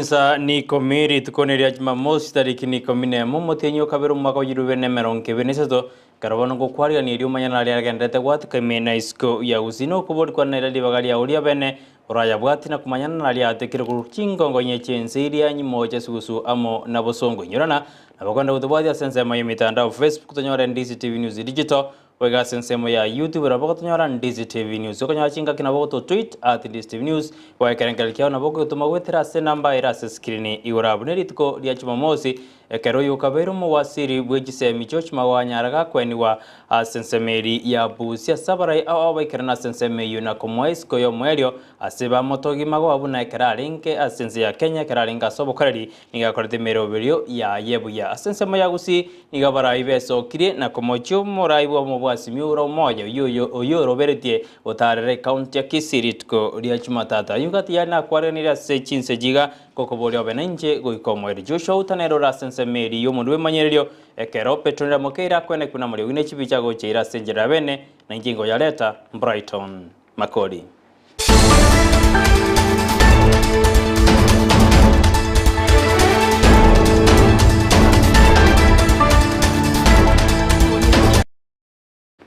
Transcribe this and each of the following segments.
Chinsa nikomi rituko neria Jumamosi tariki nikomi nemo omotienyi o kabere omwaka o chilifu na emerongo ebere na isato, ekero bono ngokwarigania erio omanyane aria agenderete gwatika ime na isiko ya Gusii na okobori kwane nere ribaga ria oria bene orayabwati na komanyana naria atekire korwa chingongo inye chi'ense iria nyimoche sugusu amo na bosongo. Inyorana nabo kogenda gotobwatia ase ensemo y'emitandao Facebook tonyore Ndizi TV News Digital Goika ase ensemo ya YouTube nabo ogotonyora Ndizi TV News. Okonyora chingaki nabo ogototweet at Ndizi TV News. Goika ekerengererio kiao nabo okogetoma goetera ase enamba ere ase screen igoro abwo. Ne rituko ria Jumamosi ekero oyo okabeire omowasiri bwe chisemi George Magwanya gakwenigwa ase ensemo eri ya Busia ase abarai ao ao baikerana ase ensemo eyio na komoa isiko y'omoerio ase bamotogi magoa buna ekero arenge ase ense ya Kenya ekero arenge ase obokoreri Nigo akorete emeroberio yaye buya. Ase ensemo ya Gusii nigo abarai besokirie na komochia omorai bw'omobwasimi ore omoyo oyio oyio oroberetie gotaarera ekaunti ya Kisii rituko ria Jumatatu. Ayio gati yare nakwareganirie ase chinse chiga ngokoboria obe nainche goika omoerio. Joshua Outa nere ore ase ensemo eria y'omonto bw'emanyererio ekero Petronella Mokeire akwenekwa na Mariogi ne chibicha agocheire ase enchera ya bene na inche ingoyareta Brighton Makori.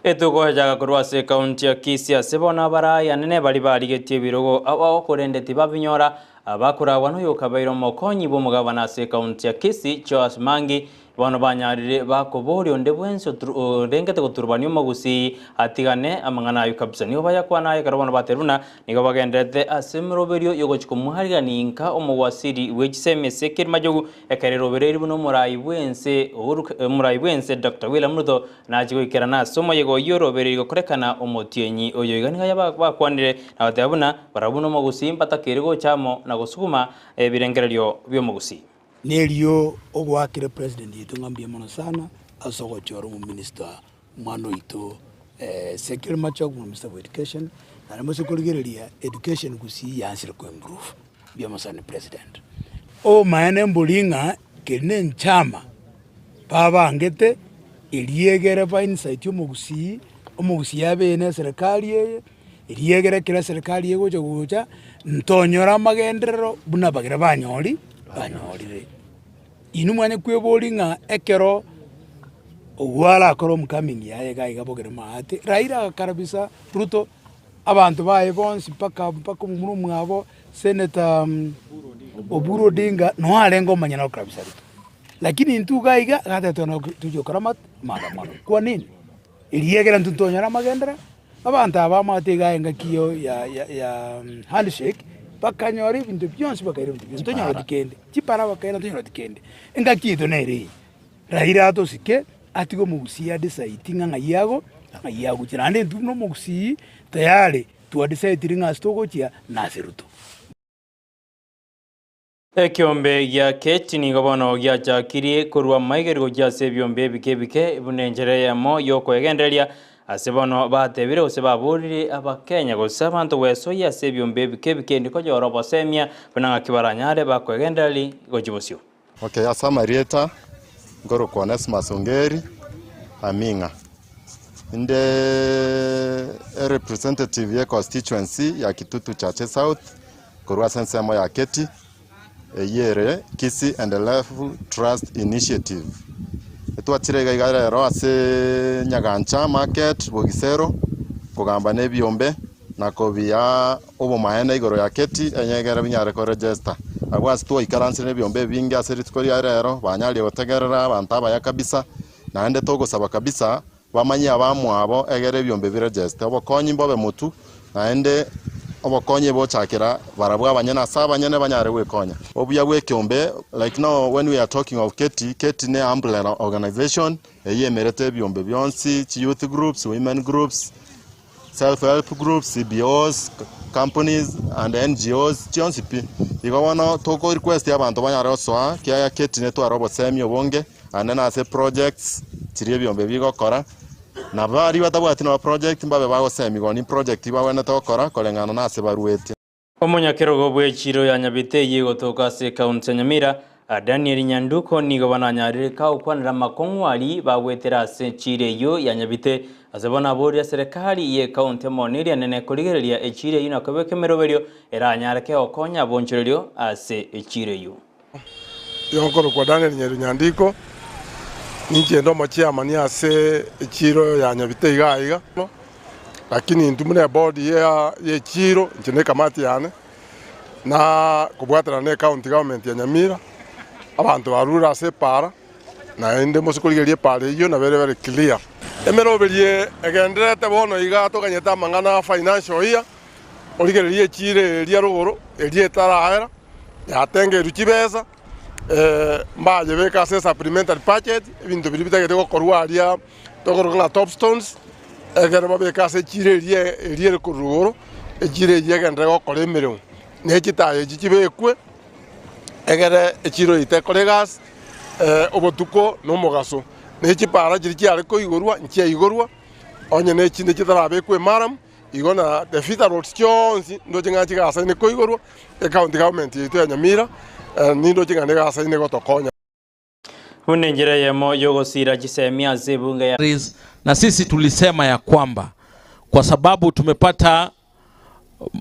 Etugoechaga korwa ase ekaunti ya Kisii ase bono abarai anene baria barigetie ebirogo ao ao korende tibabinyora abakoragwa noyokabeire omokonyi bw'omogabana ase ekaunti ya Kisii Joash Mangi Bono banyarire bakoboria onde bwensi orengete goturubania omogusii atigane amang'ana ayio kabisa. Nigo bayakwana aye ekero bono batebirie buna nigo bagendererete ase emeroberio y'ogochia komoarigania inka omogwasiri bwe chisemi ase ekerimachogu ekero erobereiri buna omorai bw'ense Uhuru omorai bw'ense Doctor William Ruto nachie goikerana ase omoyega oyio orobereiri gokorekana omotienyi oyo. Iga nigo bakwanire na goteba buna barabwo buna omogusii mbatakeire gocha amo na gosuguma ebirengererio bi'omogusii. Nerio ogoakera president yaito ng'a mbuya mono sana ase ogochora omominister omwana oito Ezekiel Machogu omominister of education, naende mose korigereria education gusii yansire ko improve, mbuya mono sana president. Obomaene mbori ng'a keri ne enchama babangete eriegere ba insight omogusii, omogusii abe ne eserekari eye, Eriegera ekero eserekari egocha gocha, ntonyore amagenderero buna baria banyori banyorire. Inwe mwanye kweboria ng'a ekero oywo arakore homecoming yaye iga iga bogere maate, Raila agakarabisa Ruto, abanto baye bonsi mpaka mpaka omomura omwabo Senator Oburu Odinga noo arenge omonyene okarabisa Ruto. Lakini intwe iga iga agateba tochi gokora maandamano. Kwa nini? Eriegera intwe ntonyore amagenderero. Abanto aba bamwate iga engaki yo ya ya ya handshake, bakanyora ebinto bionsi bakaira ebinto bionsi, tonyoreti kende, chipara bakaira tonyoreti kende. Engaki yaito nere eye, Raila atosike, atige omogusii adecide ng'a ng'ai ago ng'ai agochia, naende intwe buna omogusii tayari twadecide ng'a ase togochia nase Ruto. Ekeombe gia Keti nigo bono giachakirie korwa maigeri gochia ase ebiombe ebike ebike buna enchera eyemo y'okoegendereria ase bono batebire gose baborire abakenya gose abanto gwesoyia ase ebiombe ebike ebike endi konyora obosemia buna ng'aki baranyare bakoegendereri gochia bosio. Okay, ase amarieta nkorokwa Onesmus Ongeri Aming'a. Inde erepresentative ye constituency ya Kitutu Chache South korwa ase ensemo ya Keti, eyio ere Kisii Endelevu Trust Initiative. Etwachire iga iga rero ase Nyagancha Market Bogisero kogamba na ebiombe na kobia obomaene igoro ya Keti enye egere binyare koregister. Abwo ase twaikaransire na ebiombe ebinge ase rituko ria rero banyarie gotegerera abanto abaya kabisa naende togosaba kabisa Bamanyie abamwabo egere ebiombe biregeste, obokonyi mbobe motu, naende obokonyi bochakera barabwo abanyene ase abanyene banyare gwekonya. Obuya bw'ekeombe, like now when we are talking of Keti, Keti ne umbrella organization eyio emerete ebiombe bionsi, chi youth groups, women groups, self help groups, CBOs, companies and NGOs chionsi pi. Igo bono toko request abanto banyare gosoa kiagera Keti netware obosemi obonge naende nase projects chiria ebiombe bigokora, na baria batabwati nonya project mbabe bagosemigwa ni project bagwenerete gokora koreng'ana na ase baruete. Omonyakerogo bw'echiiro ya Nyabite eyio egotoka ase ekaunti ya Nyamira, Daniel Nyanduko nigo bananyarire kagokwanera amakong'u aria bagwetera ase echiira eyio ya Nyabite. Ase bono aboria serikali ye county amo neria nene korigereria echiira eyio na kobeka emeroberio eranyareke gokonya abonchorerio ase echiira eyio. Yonkorokwa Daniel Nyeru Nyandiko, ninche inde omochiamani ase echiiro ya Nyabite iga aiga, lakini intwe buna ebodi ya echiiro inche na ekamati yane, na kobwaterana na ecounty government ya Nyamira, abanto barure ase epaara, naende mose korigereria epaara eyio nabo ere very clear. Emeroberi egendererete bono iga toganyete amang'ana a financial year, origererie echiiro eria rogoro eria etaraera, yatengerwe chibesa, mbayebeke ase esupplementary budget, ebinto biria bitagete gokorwa aria tokoroka ng'a top stones, ekero babeke ase echiro eria eria ere korwa igoro, echiro eyio egenderere gokora emeremo. Na chitaya echi chibekwe, egere echiro eye tekore egasi obotuko na omogaso. Na chipara chiria chiare koigorwa nchiaigorwa, onye na echinde chitarabekwa emaramu, igo na the feeder roads chionsi ndoche ng'a chigasaine koigorwa, ecounty government yaito ya Nyamira, nindoche ng'a nigasaine gotokonya. Buna enchera eyemo y'ogosiira chisemi ase ebunge ya. Na sisi tulisema ya kwamba kwa sababu tumepata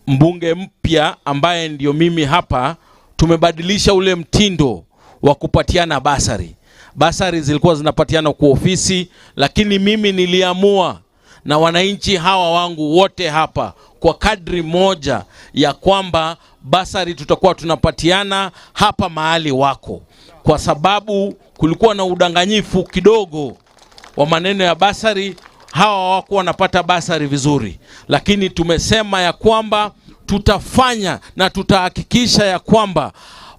mbunge mpya ambaye ndio mimi hapa, tumebadilisha ule mtindo wa kupatiana basari. Basari zilikuwa zinapatiana kwa ofisi, lakini mimi niliamua na wananchi hawa wangu wote hapa kwa kadri moja ya kwamba basari tutakuwa tunapatiana hapa mahali wako, kwa sababu kulikuwa na udanganyifu kidogo wa maneno ya basari. Hawa hawakuwa wanapata basari vizuri, lakini tumesema ya kwamba tutafanya na tutahakikisha ya kwamba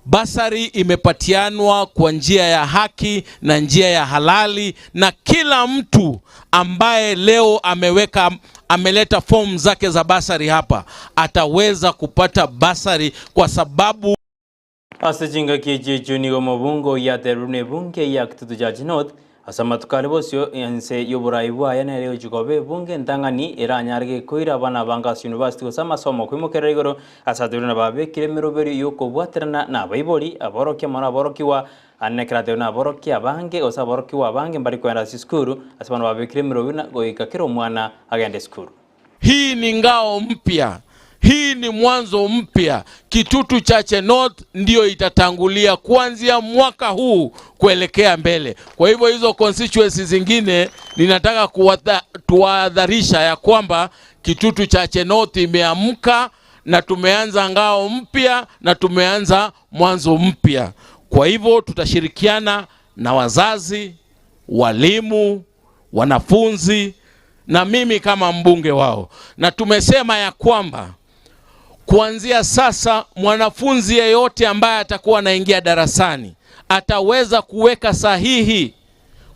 basari imepatianwa kwa njia ya haki na njia ya halali, na kila mtu ambaye leo ameleta fomu zake za basari hapa ataweza kupata basari kwa sababu Ase chingaki echi echio nigo omobunge oyio aterurwe nebunge ya Kitutu Church North ase amatuko are bosio ense y'oborai bwaye nere egochia koba ebunge entang'ani eranyare gekoira abana abange ase university gose amasomo koimokerera igoro ase atebirie na babekire emeroberio y'okobwaterana na abaibori aborokia mono aborokigwa ande ekero atebirie na aborokia abange gose aborokigwa abange mbari kogenda ase chisukuru ase bono babekire emeroberio na goika kera omwana agende esukuru. Hii ni ngao mpya, hii ni mwanzo mpya. Kitutu Chache North ndiyo itatangulia kuanzia mwaka huu kuelekea mbele. Kwa hivyo hizo constituency zingine ninataka kuwahadharisha ya kwamba Kitutu Chache North imeamka na tumeanza ngao mpya na tumeanza mwanzo mpya. Kwa hivyo tutashirikiana na wazazi, walimu, wanafunzi na mimi kama mbunge wao, na tumesema ya kwamba kuanzia sasa mwanafunzi yeyote ambaye atakuwa anaingia darasani ataweza kuweka sahihi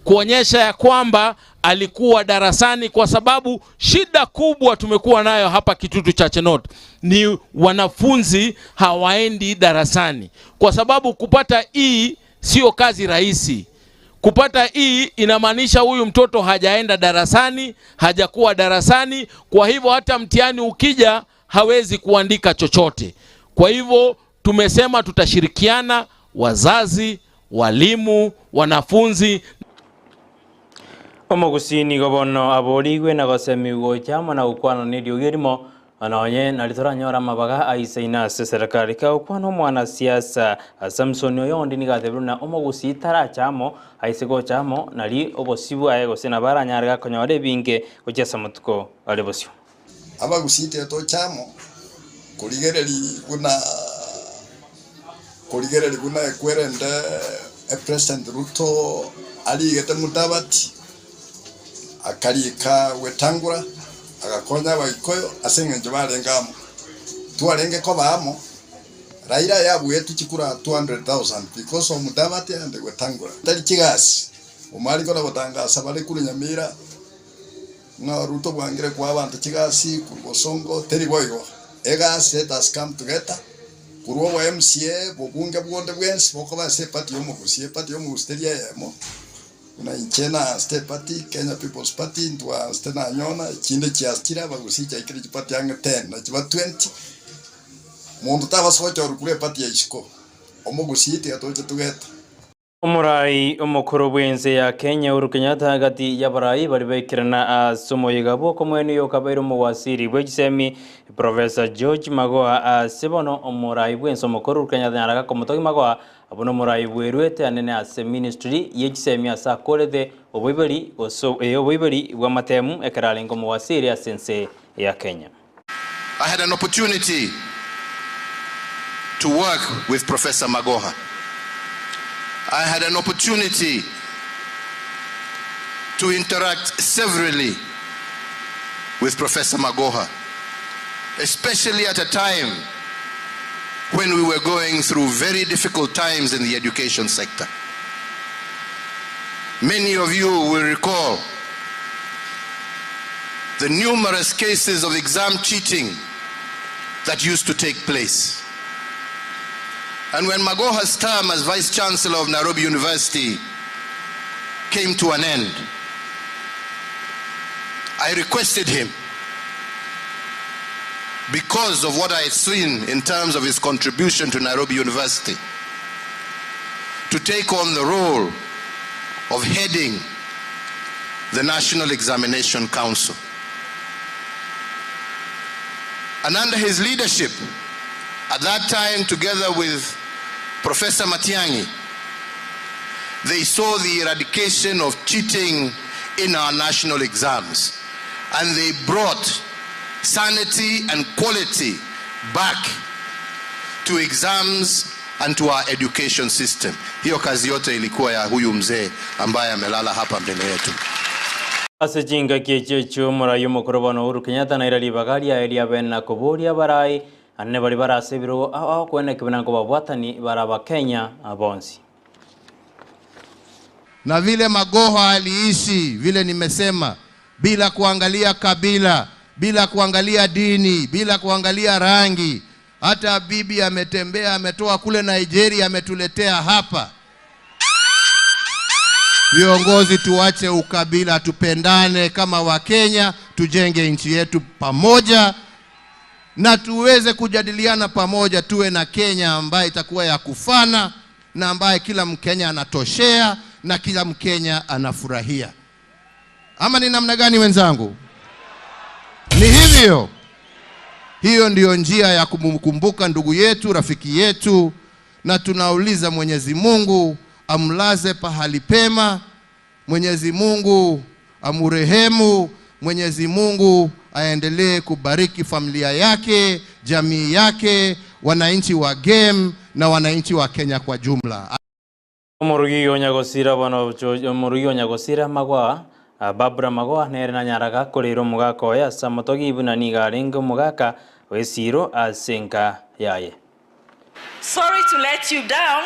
kuonyesha ya kwamba alikuwa darasani, kwa sababu shida kubwa tumekuwa nayo hapa Kitutu Chache North ni wanafunzi hawaendi darasani, kwa sababu kupata E sio kazi rahisi. Kupata E inamaanisha huyu mtoto hajaenda darasani, hajakuwa darasani, kwa hivyo hata mtihani ukija hawezi kuandika chochote. Kwa hivyo tumesema tutashirikiana wazazi, walimu, wanafunzi. Omogusii nigo bono aborigwe na gosemigwa gocha amo na gokwana neriogi erimo, nonye nari toranyore amabaga aisaine ase eserekari. Kagokwana omwanasiasa Samson Oyondi nigo atebire buna omogusii taracha amo aise gocha amo nari obosio bwaye gose nabo aranyare gakonyora ebinge gochia ase amatuko are bosio. Abagusii tetocha amo korigereria buna korigereria buna ekwerende President Ruto arigete Mudavadi, akarika Wetangula, agakonya Abaikoyo ase eng'encho barenge amo. Twarenge koba amo, Raila yabuetwe chikura 200,000 because of Mudavadi and Wetangula. Tari chigasi, omwari kona gotangasa bare korwa Nyamira Ng'a Ruto bwangire koa abanto chigasi korwa bosongo, teri boigo. Egasi let us come together korwa obo MCA, bobunge bonde bwensi bokoba ase eparty y'omogusii. Eparty y'omogusii teri eyemo, buna inche naasete eparty, Kenya People's Party, ntwaasete nanyona, echinde chiasechire abagusii chiaikire chiparty ang'e ten na chiba 20, monto tabasa gochorwa korwa eparty ya isiko. Omogusii tiga toche togete. Omorai omokoro bw'ense ya Kenya Uhuru Kenyatta gati y'abarai baria baikerana ase omoyega bw'okomoenia oyo okabeire omowasiri bw'echisemi Professor George Magoha ase bono omorai bw'ense omokoro Uhuru Kenyatta nyaraka komotogia Magoha abwo nomorai bweruete anene ase ministry y'echisemi ase akorete oboibori gose oboibori bw'amatemu ekero arenge omowasiri ase ense ya Kenya. I had an opportunity to work with Professor Magoha. I had an opportunity to interact severally with Professor Magoha, especially at a time when we were going through very difficult times in the education sector. Many of you will recall the numerous cases of exam cheating that used to take place. And when Magoha's term as Vice Chancellor of Nairobi University came to an end, I requested him, because of what I had seen in terms of his contribution to Nairobi University, to take on the role of heading the National Examination Council. And under his leadership, at that time, together with Professor Matiang'i, they saw the eradication of cheating in our national exams. And they brought sanity and quality back to exams and to our education system. Hiyo kazi yote ilikuwa ya huyu mzee ambaye amelala hapa mbele yetu. Ase chingaki echio chi'omorai omokoro bono Uhuru Kenyatta naira ribaga riaye riabe na koboria abarai anene baria bare ase ebirogo ao ao koenekigwa na nkobabwatani bare Abakenya bonsi. Na vile Magoha aliishi, vile nimesema, bila kuangalia kabila, bila kuangalia dini, bila kuangalia rangi. Hata bibi ametembea, ametoa kule Nigeria, ametuletea hapa. Viongozi, tuache ukabila, tupendane kama Wakenya, tujenge nchi yetu pamoja na tuweze kujadiliana pamoja, tuwe na Kenya ambaye itakuwa ya kufana na ambaye kila Mkenya anatoshea na kila Mkenya anafurahia. Ama ni namna gani wenzangu? Ni hivyo. Hiyo ndiyo njia ya kumkumbuka ndugu yetu, rafiki yetu, na tunauliza Mwenyezi Mungu amlaze pahali pema, Mwenyezi Mungu amurehemu, Mwenyezi Mungu aendelee kubariki familia yake, jamii yake, wananchi wa Gem na wananchi wa Kenya kwa jumla. Omorugi o Nyagosira bono omorugi o Nyagosira Magoha, Barbara Magoha nere nanyaraga korera omogaka oye ase amotogi buna nigo arenge omogaka bw'esiro ase enka yaye. Sorry to let you down.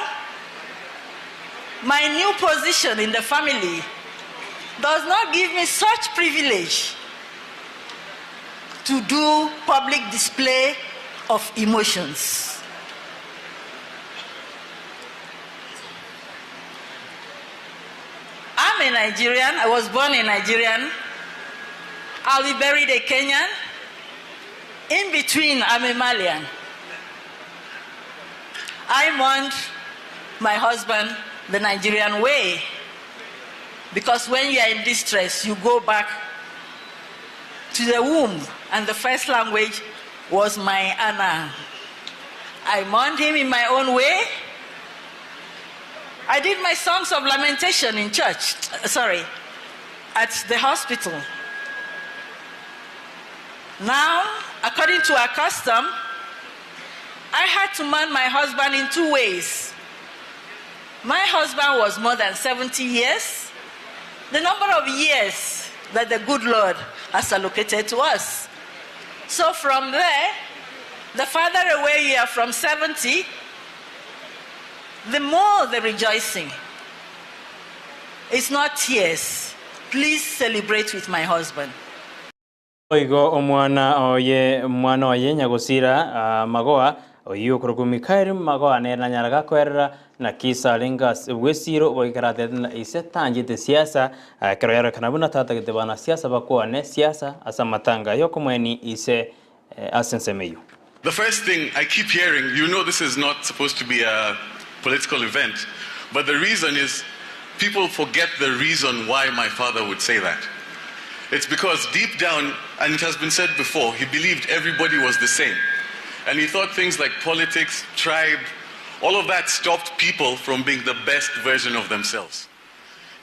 My new position in the family does not give me such privilege to do public display of emotions. I'm a Nigerian. I was born a Nigerian. I'll be buried a Kenyan. In between, I'm a Malian. I mourned my husband the Nigerian way. Because when you are in distress, you go back to the womb, and the first language was my Anna. I mourned him in my own way. I did my songs of lamentation in church, sorry, at the hospital. Now, according to our custom, I had to mourn my husband in two ways. My husband was more than 70 years, the number of years that the good Lord has allocated to us. So from there, the farther away you are from 70, the more the rejoicing. It's not tears. Please celebrate with my husband. Boigo omwana oye omwana oye nyagosira Magoha, oyio okorokwa Mikael Magoha nere nanyaraga koerera naki ise arenge ase bw'esiro boikero atebete ng'a ise tanchete siasa ekero yarorekana buna tatagete banasiasa bakwane siasa ase amatanga y'okomoenia ise ase ensemo eyio. The first thing I keep hearing, you know this is not supposed to be a political event. But the reason is people forget the reason why my father would say that. It's because deep down, and it has been said before, he believed everybody was the same. And he thought things like politics, tribe, all of that stopped people from being the best version of themselves.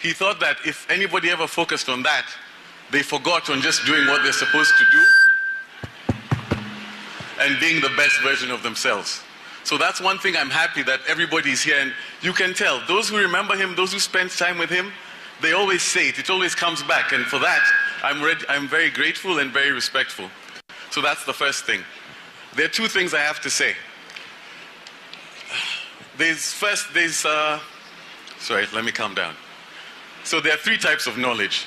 He thought that if anybody ever focused on that, they forgot on just doing what they're supposed to do and being the best version of themselves. So that's one thing I'm happy that everybody's here. And you can tell, those who remember him, those who spent time with him, they always say it. It always comes back. And for that, I'm, ready, I'm very grateful and very respectful. So that's the first thing. There are two things I have to say. There's first, there's, sorry, let me calm down. So there are three types of knowledge.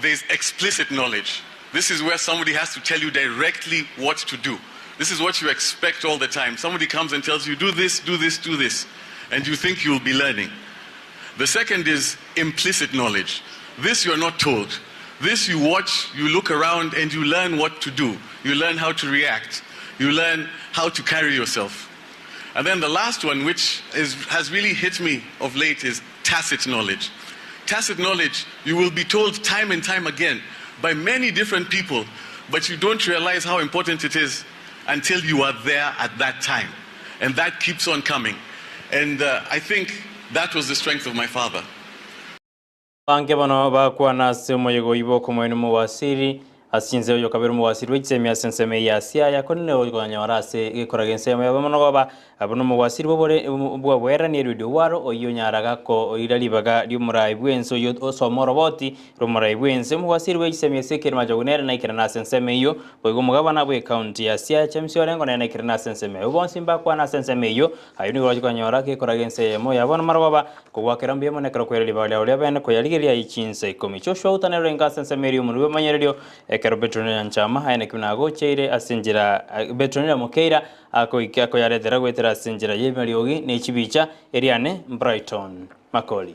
There's explicit knowledge. This is where somebody has to tell you directly what to do. This is what you expect all the time. Somebody comes and tells you, do this, do this, do this, and you think you'll be learning. The second is implicit knowledge. This you're not told. This you watch, you look around, and you learn what to do. You learn how to react. You learn how to carry yourself. And then the last one, which is, has really hit me of late, is tacit knowledge. Tacit knowledge, you will be told time and time again by many different people, but you don't realize how important it is until you are there at that time. And that keeps on coming. And I think that was the strength of my father. Bange bano bakwana ase omoyego oibo okomoino mowasiri ase chinse oyo kabere omowasiri bwa ase ensemo eye ya Siaya konene okonyora ase gekora gensemo yabo mono goba abo na omowasiri bobore bwa bwerani Eliud Owalo oyio onyaraga koira ribaga ria omorai bwa ense oyio osoma oroboti rwa omorai bwa ense omowasiri bwa chisemi ase ekerema Njogu nere naikera ase ensemo eyio boigo omogabana bwa ekaunti ya Siaya James Orengo nere naikera ase ensemo eyio bonsi mbakwana ase ensemo eyio ayo nigo roche konyora gekora gense eyemo yabo marogoba kogwakera mbuya mono ekero kwera ribaga riao ria bene koyarigeria chinsa ikomi Joshua utanero enga ase ensemo eria omonwe bw'emanyererio ekero Petronella Nchama aye nakio nagocheire ase enchera Petronella Mokeira akoika akoyaretera goetera ase enchera ya emariogi na echibicha eriane Brighton Makori.